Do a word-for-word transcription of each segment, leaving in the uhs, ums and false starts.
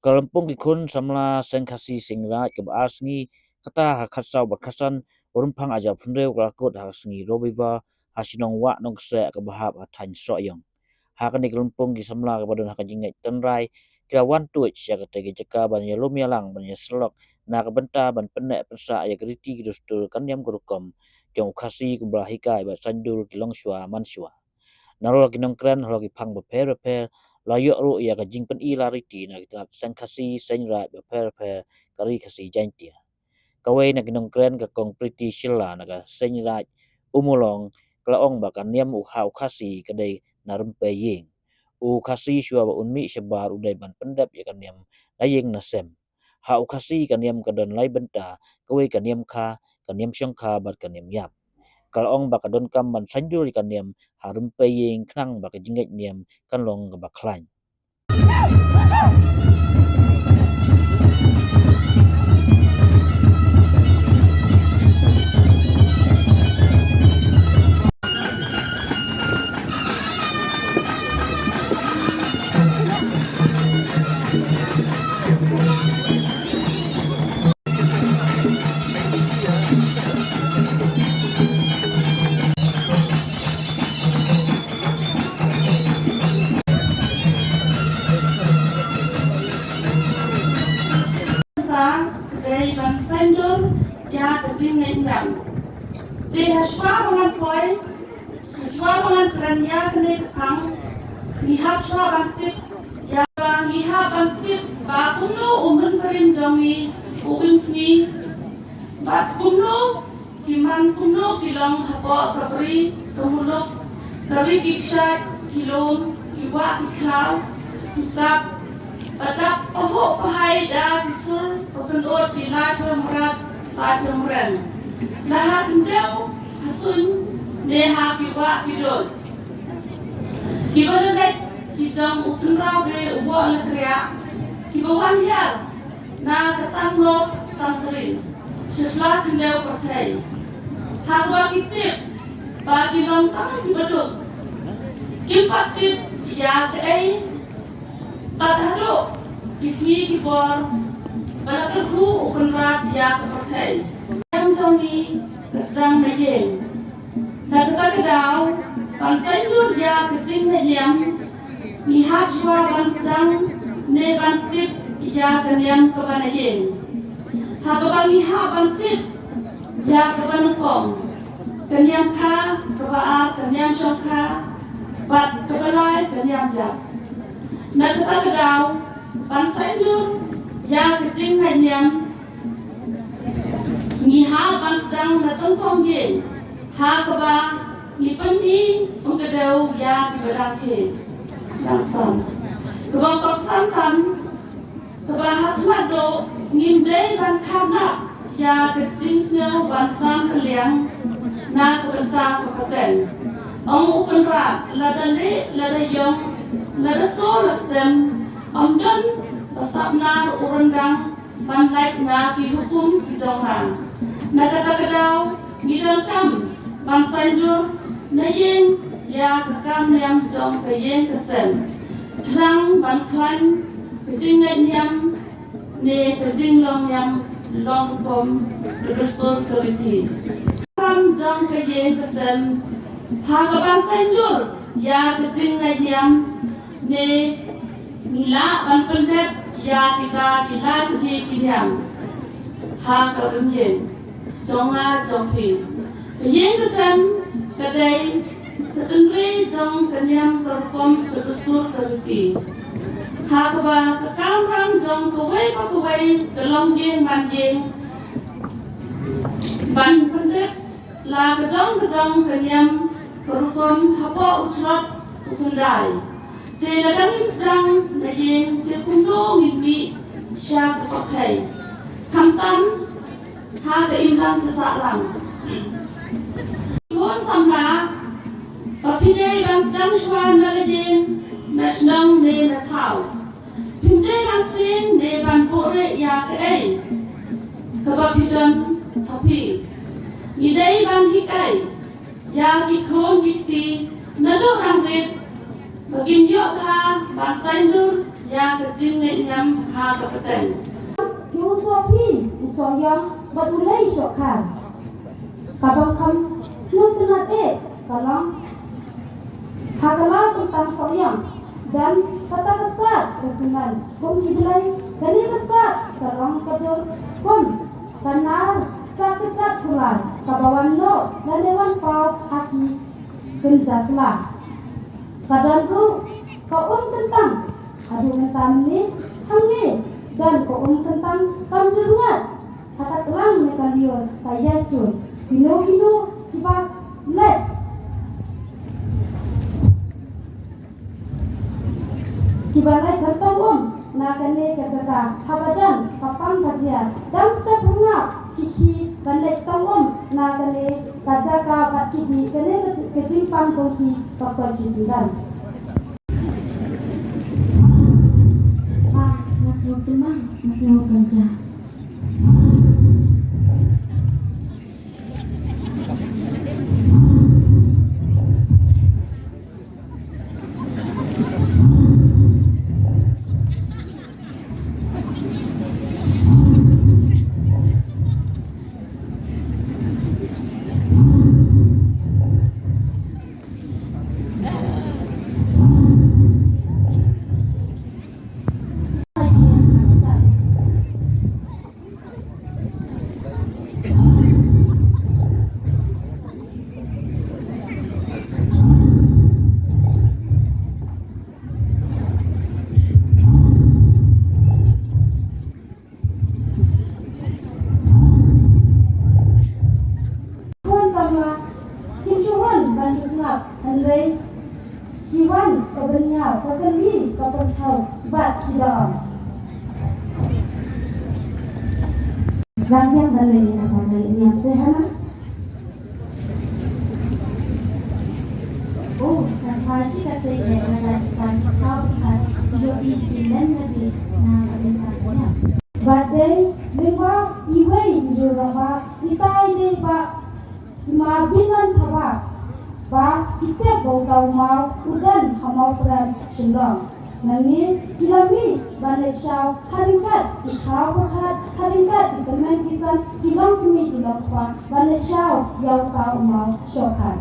Ka lympung ki khun samla Seng Khasi Seng Raij kaba ar sngi, kata ha khatsaw bad khatsan u Rymphang Aja Phunrew, ka la kut ha ka sngi Robivar ha shnong Wah Nongkseh kaba hap ha thaiñ Sohiong. Ha kane ka lympung ki samla kaba don ha ka jingngeit tynrai ki la wan tuid sha katei ka jaka ban ïalum ïalang ban ïasyllok na ka bynta ban pynneh pynsah ïa ka riti ka dustur, ka niam ka rukom jong u Khasi kumba la hikai bad saiñdur ki longshuwa mansuwa. Nalor ki nongkren halor ki phang bapher bapher, la ïoh ruh ïa ka jingpyni lariti na ki tnat Seng Khasi Seng Raij bapher bapher ka Ri Khasi Jaiñtia. Kawei na ki nongkren, ka Kong Pretty Shylla na ka Seng Raij Ummulong, ka la ong ba ka niam u ha u Khasi ka dei na rympei ïing. U Khasi shuwa ba un mih shabar u dei ban pyndep ïa ka niam na ïing na sem. Ha u Khasi ka niam ka don lai bynta, kawei ka niam kha, ka niam shongkha bad ka niam ïap. Ka la ong ba ka donkam ban saiñdur ïa ka niam ha rympei ïing khnang ba ka jingngeit niam kan long kaba khlaiñ. Ka dei ban saiñdur ïa ka jingngeit niam. Te hashwa ba ngan poi, hashwa ba ngan kren ïa kane ka phang, ngi hap shwa ban tip ïa, ba ngi hap ban tip ba kumno u mynbarim jong ngi u im sngi, bad kumno ki man, kumno ki long hapoh ka bri ka muluk, ka ri ki kshaid ki lum, ki wah ki khlaw, ki tap, ba dap pahuh pahai da ki sur, ba pyndot ki lai pyrem mrad, lai pyrem mrem. Na ha khyndew ha suiñ ne ha ki wah ki dud. Kiba da leit ki jong u tynraw re u Boh Lakriah, kiba wan hiar na ka tang lop tang tring sha sla khyndew pyrthei. Ha kaba ki tip ba ki long tang kiba duk, kim pat tip ïa kaei tad haduh ki sngi ki por ba la kyrkhu u Kynrad ïa ka pyrthei. Em jong ngi ka sdang na ïing. Na kata ka daw, ban saiñdur ïa ka jingngeit niam, ngi hap shwa ban sdang ne ban tip ïa ka niam kaba na ïing. Ha kaba ngi hap ban tip ïa kaba nyngkong, ka niam kha, kaba ar ka niam shongkha, bad kaba lai ka niam ïap. Na kata ka daw, ban saiñdur ïa ka jingngeit niam, ngi hap ban sdang na tyngkong ïing, ha kaba ngi pyni pynkhyndew ïa kiba dang khie. Dang san. Kaba kongsan tam, kaba ha khmat duh ngim dei ban khamnap ïa ka jingsngew ban san kylliang na ka bynta ka pateng. Ong u Kynrad, lada lieh, lada ïong, lada sor la stem, ym don ba sap nar u ryndang ban lait na ki hukum ki jong nga. Na kata ka daw ngi donkam ban saiñdur na ïing ïa ka kam niam jong ka ïing ka sem, khnang ban khlaiñ ka jingngeit niam ne ka jinglong niam long rukom ka dustur ka riti. Kam jong ka ïing ka sem, ha kaban saiñdur ïa ka jingngeit niam ne ngi lah ban pyndep ïa kita ki lai tylli ki niam ha ka ryngïeng jong nga jong phi. Ka ïing ka sem ka dei ka tynrai jong ka niam ka rukom ka dustur ka riti, ha kaba ka kamram jong kawei pa kawei ka longïing manïing ban pyndep la ka jong ka jong ka niam ka rukom hapoh u chlot u khyndai. Te lada ngim sdang na ïing te kumno ngin mih sha ka pyrthei? Khamtam ha ka imlang ka sahlang. Khun samla, ba phi dei ban sdang shuwa na la ïing, na shnong ne na thaw. Phim dei ban tieng ne ban buhrieh ïa kaei kaba phi don ha phi. Ngi dei ban hikai ïa ki khun ki kti naduh dang rit ba kin ïoh bha ban saiñdur Ïa ka jingngeit ñiam ha ka pateng. Ki u soh phi, u soh ïong, bad u lei soh khar. Ka bang kham sngewtynnat eh, ka long ha ka la kyntang soh ïong. Dan kata ka sat ka sngewtynnat kum ki blei, kane ka sat ka long ka dur kum ka nar sat ka jat kular, kaba wan noh lane wan paw ha ki kynja sla. Ka don ruh ka um kyntang haduh mynta mynne, hangne don ka um kyntang kam ju rngat ha ka tlang ne ka lyiur ka ïaid tuid. Kino kino kiba leit, kiba leit ban tong um na kane ka jaka haba don ka pang ka jia, dang step hngap ki khie ban leit tong um na kane ka jaka bad ki dih, kane ka ji-, ka jingpang jong ki ka koit shisyndon. Ah, nga sngew tymmen, nga sngew kynjah. Khun samla kim shu wan ban shu sngap, hynrei ki wan ka bynñiaw, ka kylli, ka pyrthew bad ki da ong. Sdang biang ban leh ïa kata ka leh niam se hana. Oh, kan pha shi katei eh, lada kita ki thaw pyrkhat, ïohi ki len lade na ka bynta ka niam. Bad dei lyngba iwei i rangbah, itai dei Bah Hima Binan Thabah, ba ki tip ba uta u maw u don ha Mawprem Shillong. Nangne ki la mih ban leit shaw ha ryngkat ki thaw pyrkhat, ha ryngkat ki tymmen ki san, ki longkmie ki longkpa, ban leit shaw ïa uta u maw shoh khat.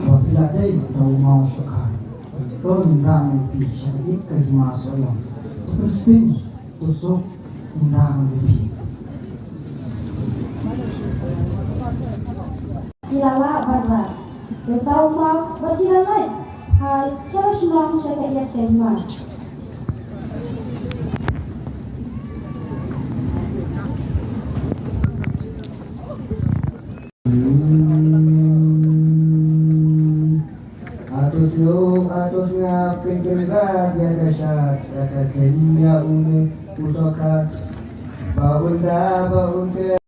Ba phi la dei uta u maw shoh khat, to ngin rah noh ïa phi sha ka ïit ka hima Sohiong. To pynsting, to suk, ngin rah noh ïa phi. Ki la lah ban rah ïa uta u maw bad ki la leit phai sha la shnong sha ka ïit ka hima. Ato suk, ato sngap, kin kin rah ïa ka shad, ïa ka kynja une u shoh khat. Ba un da, ba un ke.